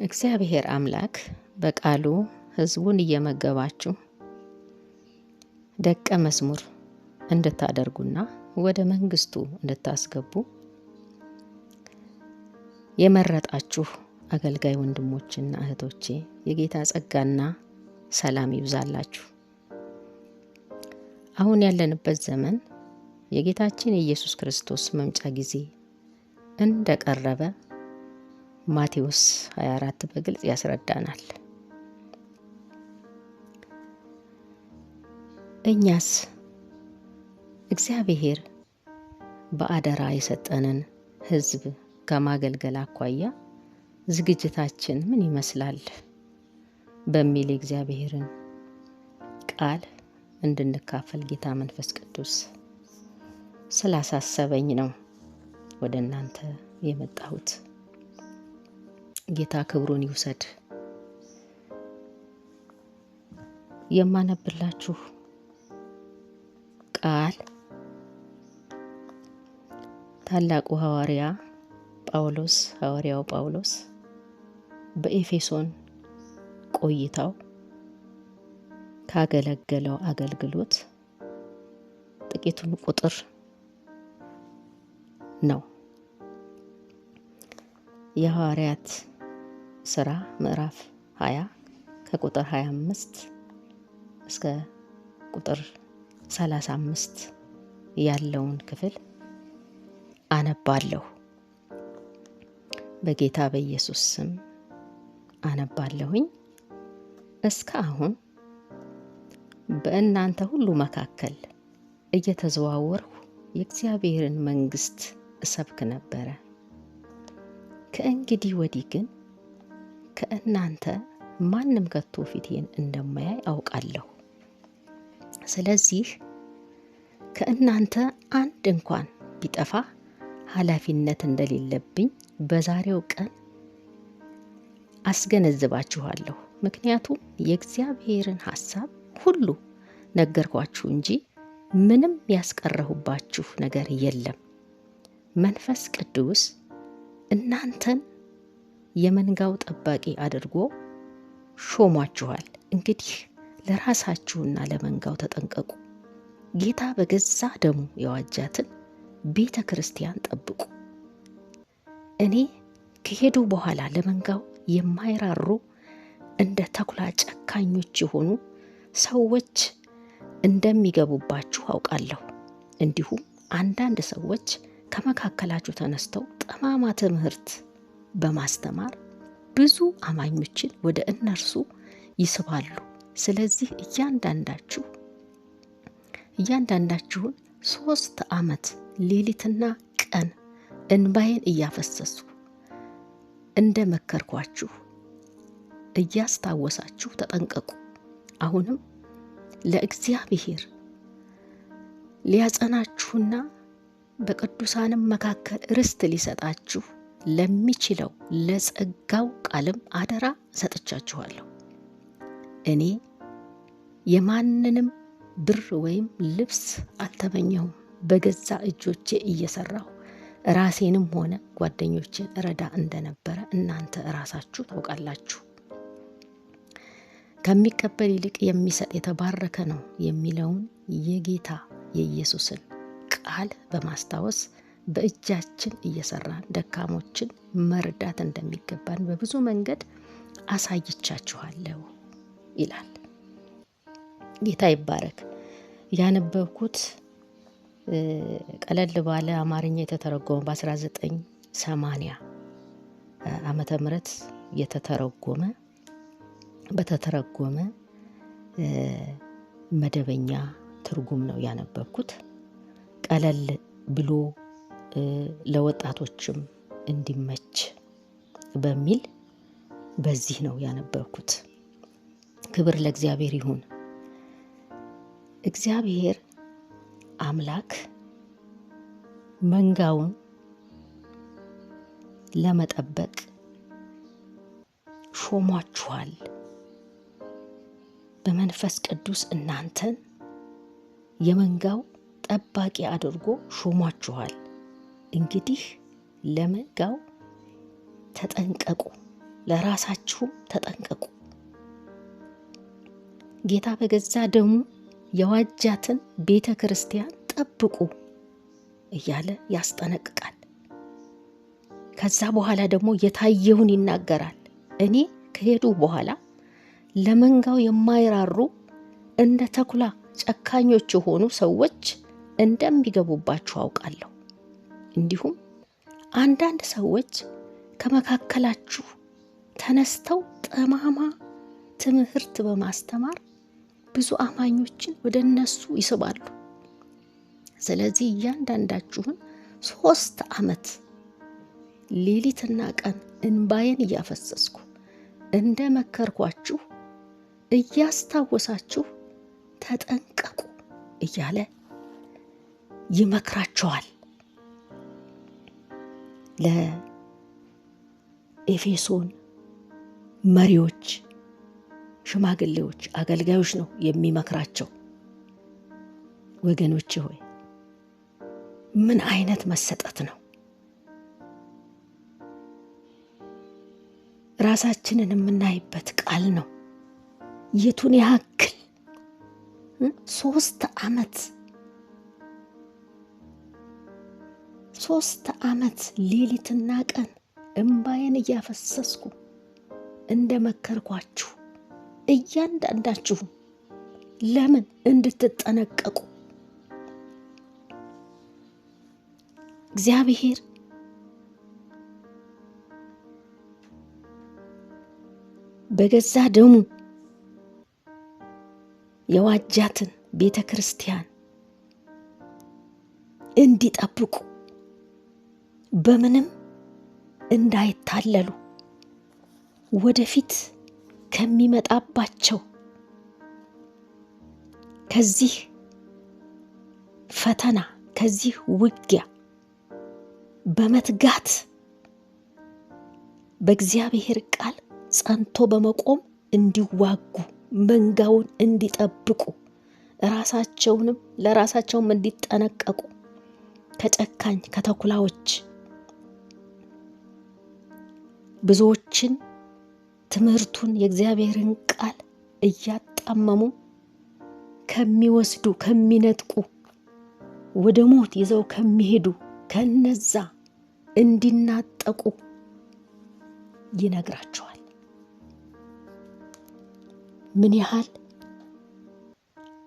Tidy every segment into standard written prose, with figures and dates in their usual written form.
እግዚአብሔር አምላክ በቃሉ ሕዝቡን እየመገባችሁ ደቀ መዝሙር እንድታደርጉና ወደ መንግስቱ እንድታስገቡ የመረጣችሁ አገልጋይ ወንድሞችና እህቶቼ የጌታ ጸጋና ሰላም ይብዛላችሁ። አሁን ያለንበት ዘመን የጌታችን የኢየሱስ ክርስቶስ መምጫ ጊዜ እንደቀረበ ማቴዎስ 24 በግልጽ ያስረዳናል። እኛስ እግዚአብሔር በአደራ የሰጠንን ሕዝብ ከማገልገል አኳያ ዝግጅታችን ምን ይመስላል በሚል የእግዚአብሔርን ቃል እንድንካፈል ጌታ መንፈስ ቅዱስ ስላሳሰበኝ ነው ወደ እናንተ የመጣሁት። ጌታ ክብሩን ይውሰድ። የማነብላችሁ ቃል ታላቁ ሐዋርያ ጳውሎስ ሐዋርያው ጳውሎስ በኤፌሶን ቆይታው ካገለገለው አገልግሎት ጥቂቱን ቁጥር ነው። የሐዋርያት ሥራ ምዕራፍ 20 ከቁጥር 25 እስከ ቁጥር 35 ያለውን ክፍል አነባለሁ። በጌታ በኢየሱስ ስም አነባለሁኝ። እስከ አሁን በእናንተ ሁሉ መካከል እየተዘዋወርሁ የእግዚአብሔርን መንግስት እሰብክ ነበረ። ከእንግዲህ ወዲህ ግን ከእናንተ ማንም ከቶ ፊቴን እንደማያይ አውቃለሁ። ስለዚህ ከእናንተ አንድ እንኳን ቢጠፋ ኃላፊነት እንደሌለብኝ በዛሬው ቀን አስገነዝባችኋለሁ። ምክንያቱም የእግዚአብሔርን ሐሳብ ሁሉ ነገርኳችሁ እንጂ ምንም ያስቀረሁባችሁ ነገር የለም። መንፈስ ቅዱስ እናንተን የመንጋው ጠባቂ አድርጎ ሾሟችኋል። እንግዲህ ለራሳችሁና ለመንጋው ተጠንቀቁ። ጌታ በገዛ ደሙ የዋጃትን ቤተ ክርስቲያን ጠብቁ። እኔ ከሄዱ በኋላ ለመንጋው የማይራሩ እንደ ተኩላ ጨካኞች የሆኑ ሰዎች እንደሚገቡባችሁ አውቃለሁ። እንዲሁም አንዳንድ ሰዎች ከመካከላችሁ ተነስተው ጠማማ ትምህርት በማስተማር ብዙ አማኞችን ወደ እነርሱ ይስባሉ። ስለዚህ እያንዳንዳችሁን 3 ዓመት ሌሊትና ቀን እንባዬን እያፈሰሱ እንደ መከርኳችሁ እያስታወሳችሁ ተጠንቀቁ። አሁንም ለእግዚአብሔር ሊያጸናችሁና በቅዱሳንም መካከል ርስት ሊሰጣችሁ ለሚችለው ለጸጋው ቃልም አደራ ሰጥቻችኋለሁ። እኔ የማንንም ብር ወይም ልብስ አልተመኘሁም። በገዛ እጆቼ እየሰራሁ ራሴንም ሆነ ጓደኞቼን እረዳ እንደነበረ እናንተ ራሳችሁ ታውቃላችሁ። ከሚቀበል ይልቅ የሚሰጥ የተባረከ ነው የሚለውን የጌታ የኢየሱስን ቃል በማስታወስ በእጃችን እየሰራን ደካሞችን መርዳት እንደሚገባን በብዙ መንገድ አሳይቻችኋለሁ ይላል። ጌታ ይባረክ። ያነበብኩት ቀለል ባለ አማርኛ የተተረጎመ በ1980 ዓመተ ምህረት የተተረጎመ በተተረጎመ መደበኛ ትርጉም ነው ያነበብኩት። ቀለል ብሎ ለወጣቶችም እንዲመች በሚል በዚህ ነው ያነበብኩት። ክብር ለእግዚአብሔር ይሁን። እግዚአብሔር አምላክ መንጋውን ለመጠበቅ ሾሟችኋል። በመንፈስ ቅዱስ እናንተን የመንጋው ጠባቂ አድርጎ ሾሟችኋል። እንግዲህ ለመንጋው ተጠንቀቁ። ለራሳችሁም ተጠንቀቁ። ጌታ በገዛ ደሙ የዋጃትን ቤተ ክርስቲያን ጠብቁ እያለ ያስጠነቅቃል። ከዛ በኋላ ደግሞ የታየውን ይናገራል። እኔ ከሄዱ በኋላ ለመንጋው የማይራሩ እንደ ተኩላ ጨካኞች የሆኑ ሰዎች እንደሚገቡባችሁ አውቃለሁ። እንዲሁም አንዳንድ ሰዎች ከመካከላችሁ ተነስተው ጠማማ ትምህርት በማስተማር ብዙ አማኞችን ወደ እነሱ ይስባሉ። ስለዚህ እያንዳንዳችሁን 3 ዓመት ሌሊትና ቀን እንባዬን እያፈሰስኩ እንደ መከርኳችሁ እያስታወሳችሁ ተጠንቀቁ እያለ ይመክራቸዋል። ለኤፌሶን መሪዎች፣ ሽማግሌዎች፣ አገልጋዮች ነው የሚመክራቸው። ወገኖቼ ሆይ ምን አይነት መሰጠት ነው? ራሳችንን የምናይበት ቃል ነው። የቱን ያክል 3 ዓመት 3 ዓመት ሌሊትና ቀን እምባዬን እያፈሰስኩ እንደመከርኳችሁ እያንዳንዳችሁ ለምን እንድትጠነቀቁ። እግዚአብሔር በገዛ ደሙ የዋጃትን ቤተ ክርስቲያን እንዲጠብቁ በምንም እንዳይታለሉ ወደፊት ከሚመጣባቸው ከዚህ ፈተና ከዚህ ውጊያ በመትጋት በእግዚአብሔር ቃል ጸንቶ በመቆም እንዲዋጉ መንጋውን እንዲጠብቁ ራሳቸውንም ለራሳቸውም እንዲጠነቀቁ ከጨካኝ ከተኩላዎች ብዙዎችን ትምህርቱን የእግዚአብሔርን ቃል እያጣመሙ ከሚወስዱ ከሚነጥቁ ወደ ሞት ይዘው ከሚሄዱ ከነዛ እንዲናጠቁ ይነግራቸዋል። ምን ያህል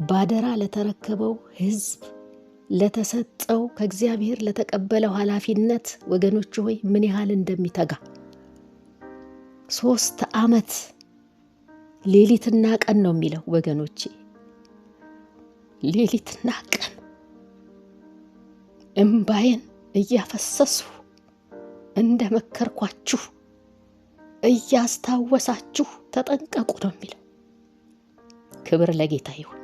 ባደራ ለተረከበው ሕዝብ ለተሰጠው ከእግዚአብሔር ለተቀበለው ኃላፊነት ወገኖች ሆይ ምን ያህል እንደሚተጋ 3 ዓመት ሌሊትና ቀን ነው የሚለው ወገኖቼ። ሌሊትና ቀን እምባዬን እያፈሰስሁ እንደመከርኳችሁ እያስታወሳችሁ ተጠንቀቁ ነው የሚለው። ክብር ለጌታ ይሁን።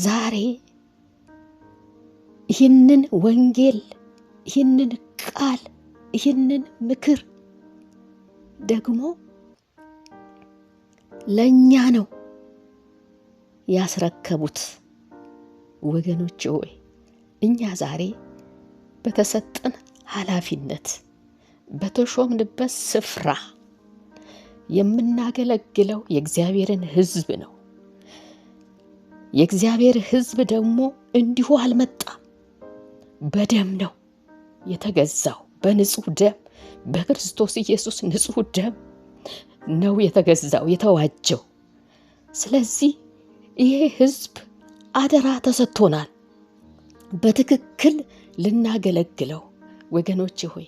ዛሬ ይህንን ወንጌል፣ ይህንን ቃል፣ ይህንን ምክር ደግሞ ለኛ ነው ያስረከቡት። ወገኖቼ ሆይ እኛ ዛሬ በተሰጠን ኃላፊነት በተሾምንበት ስፍራ የምናገለግለው የእግዚአብሔርን ሕዝብ ነው። የእግዚአብሔር ሕዝብ ደግሞ እንዲሁ አልመጣም። በደም ነው የተገዛው። በንጹህ ደም፣ በክርስቶስ ኢየሱስ ንጹህ ደም ነው የተገዛው የተዋጀው። ስለዚህ ይሄ ሕዝብ አደራ ተሰጥቶናል በትክክል ልናገለግለው። ወገኖቼ ሆይ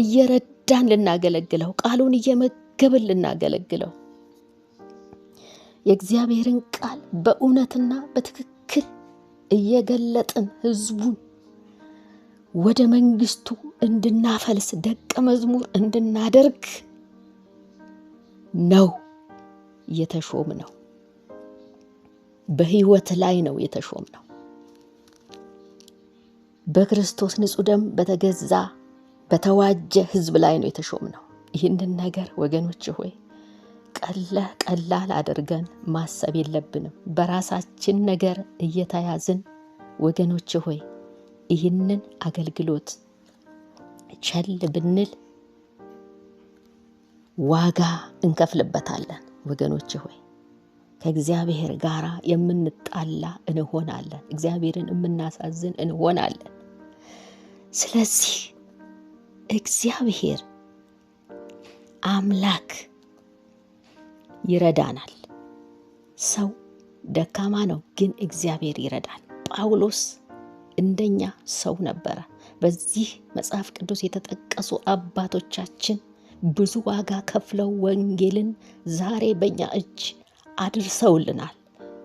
እየረዳን ልናገለግለው፣ ቃሉን እየመገብን ልናገለግለው፣ የእግዚአብሔርን ቃል በእውነትና በትክክል እየገለጥን ሕዝቡን ወደ መንግስቱ እንድናፈልስ ደቀ መዝሙር እንድናደርግ ነው የተሾምነው። በህይወት ላይ ነው የተሾምነው። በክርስቶስ ንጹህ ደም በተገዛ በተዋጀ ሕዝብ ላይ ነው የተሾምነው። ይህንን ነገር ወገኖች ሆይ ቀላል አድርገን ማሰብ የለብንም። በራሳችን ነገር እየተያዝን ወገኖች ሆይ ይህንን አገልግሎት ቸል ብንል ዋጋ እንከፍልበታለን። ወገኖች ሆይ ከእግዚአብሔር ጋር የምንጣላ እንሆናለን። እግዚአብሔርን የምናሳዝን እንሆናለን። ስለዚህ እግዚአብሔር አምላክ ይረዳናል። ሰው ደካማ ነው፣ ግን እግዚአብሔር ይረዳል። ጳውሎስ እንደኛ ሰው ነበረ። በዚህ መጽሐፍ ቅዱስ የተጠቀሱ አባቶቻችን ብዙ ዋጋ ከፍለው ወንጌልን ዛሬ በእኛ እጅ አድርሰውልናል።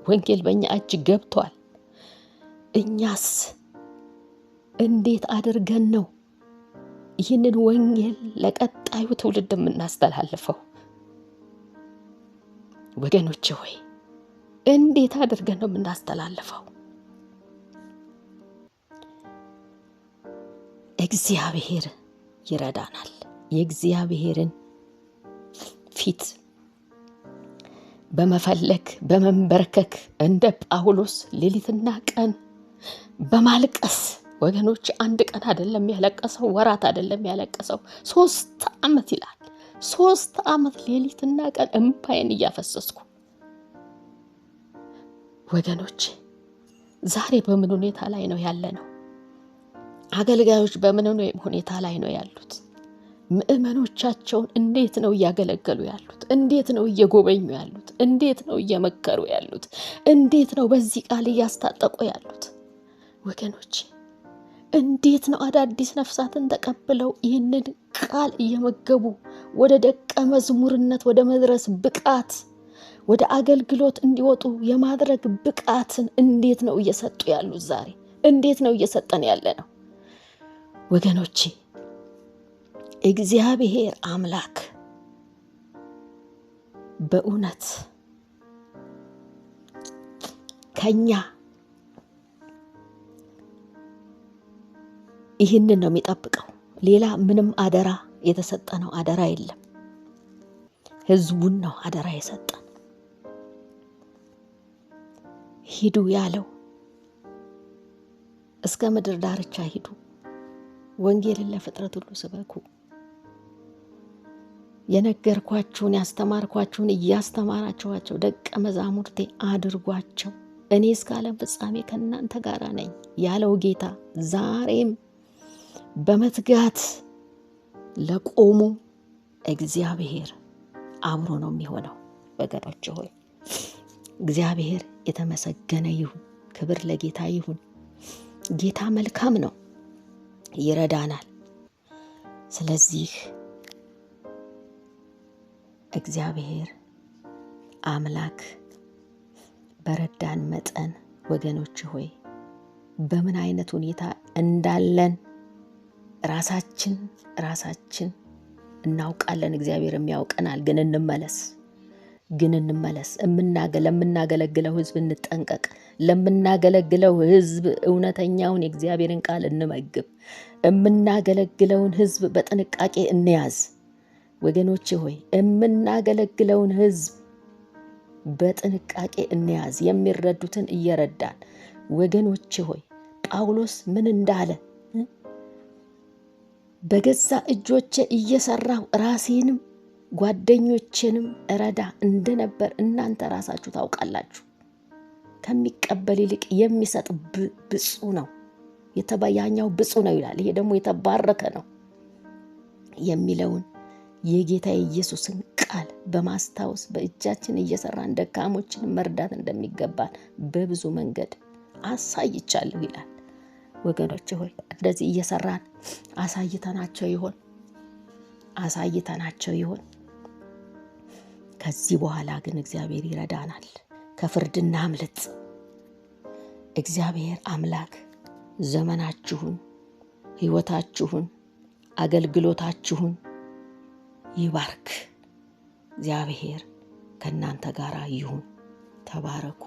ወንጌል በእኛ እጅ ገብቷል። እኛስ እንዴት አድርገን ነው ይህንን ወንጌል ለቀጣዩ ትውልድ የምናስተላልፈው? ወገኖቼ ሆይ እንዴት አድርገን ነው የምናስተላልፈው? እግዚአብሔር ይረዳናል። የእግዚአብሔርን ፊት በመፈለግ በመንበርከክ እንደ ጳውሎስ ሌሊትና ቀን በማልቀስ ወገኖች፣ አንድ ቀን አይደለም ያለቀሰው፣ ወራት አይደለም ያለቀሰው፣ 3 ዓመት ይላል። 3 ዓመት ሌሊትና ቀን እምባዬን እያፈሰስኩ። ወገኖች ዛሬ በምን ሁኔታ ላይ ነው ያለነው? አገልጋዮች በምን ሁኔታ ላይ ነው ያሉት? ምእመኖቻቸውን እንዴት ነው እያገለገሉ ያሉት? እንዴት ነው እየጎበኙ ያሉት? እንዴት ነው እየመከሩ ያሉት? እንዴት ነው በዚህ ቃል እያስታጠቁ ያሉት? ወገኖች እንዴት ነው አዳዲስ ነፍሳትን ተቀብለው ይህንን ቃል እየመገቡ ወደ ደቀ መዝሙርነት ወደ መድረስ ብቃት ወደ አገልግሎት እንዲወጡ የማድረግ ብቃትን እንዴት ነው እየሰጡ ያሉት? ዛሬ እንዴት ነው እየሰጠን ያለ ነው? ወገኖቼ እግዚአብሔር አምላክ በእውነት ከኛ ይህንን ነው የሚጠብቀው። ሌላ ምንም አደራ የተሰጠነው አደራ የለም። ህዝቡን ነው አደራ የሰጠን። ሂዱ ያለው እስከ ምድር ዳርቻ ሂዱ፣ ወንጌልን ለፍጥረት ሁሉ ስበኩ፣ የነገርኳችሁን ያስተማርኳችሁን እያስተማራችኋቸው ደቀ መዛሙርቴ አድርጓቸው፣ እኔ እስከ ዓለም ፍጻሜ ከእናንተ ጋር ነኝ ያለው ጌታ ዛሬም በመትጋት ለቆሙ እግዚአብሔር አብሮ ነው የሚሆነው። ወገኖቼ ሆይ እግዚአብሔር የተመሰገነ ይሁን። ክብር ለጌታ ይሁን። ጌታ መልካም ነው፣ ይረዳናል። ስለዚህ እግዚአብሔር አምላክ በረዳን መጠን ወገኖች ሆይ በምን አይነት ሁኔታ እንዳለን ራሳችን እናውቃለን። እግዚአብሔርም ያውቀናል። ግን እንመለስ። ለምናገለግለው ሕዝብ እንጠንቀቅ። ለምናገለግለው ሕዝብ እውነተኛውን የእግዚአብሔርን ቃል እንመግብ። የምናገለግለውን ሕዝብ በጥንቃቄ እንያዝ። ወገኖቼ ሆይ የምናገለግለውን ሕዝብ በጥንቃቄ እንያዝ፣ የሚረዱትን እየረዳን። ወገኖቼ ሆይ ጳውሎስ ምን እንዳለ፣ በገዛ እጆቼ እየሰራሁ ራሴንም ጓደኞቼንም እረዳ እንደነበር እናንተ ራሳችሁ ታውቃላችሁ። ከሚቀበል ይልቅ የሚሰጥ ብፁዕ ነው፣ ያኛው ብፁዕ ነው ይላል፣ ይሄ ደግሞ የተባረከ ነው የሚለውን የጌታ የኢየሱስን ቃል በማስታወስ በእጃችን እየሰራን ደካሞችን መርዳት እንደሚገባን በብዙ መንገድ አሳይቻለሁ ይላል። ወገኖቼ ሆይ እንደዚህ እየሰራን አሳይተናቸው ይሆን? ከዚህ በኋላ ግን እግዚአብሔር ይረዳናል። ከፍርድ እናምልጥ። እግዚአብሔር አምላክ ዘመናችሁን፣ ሕይወታችሁን፣ አገልግሎታችሁን ይባርክ። እግዚአብሔር ከእናንተ ጋር ይሁን። ተባረኩ።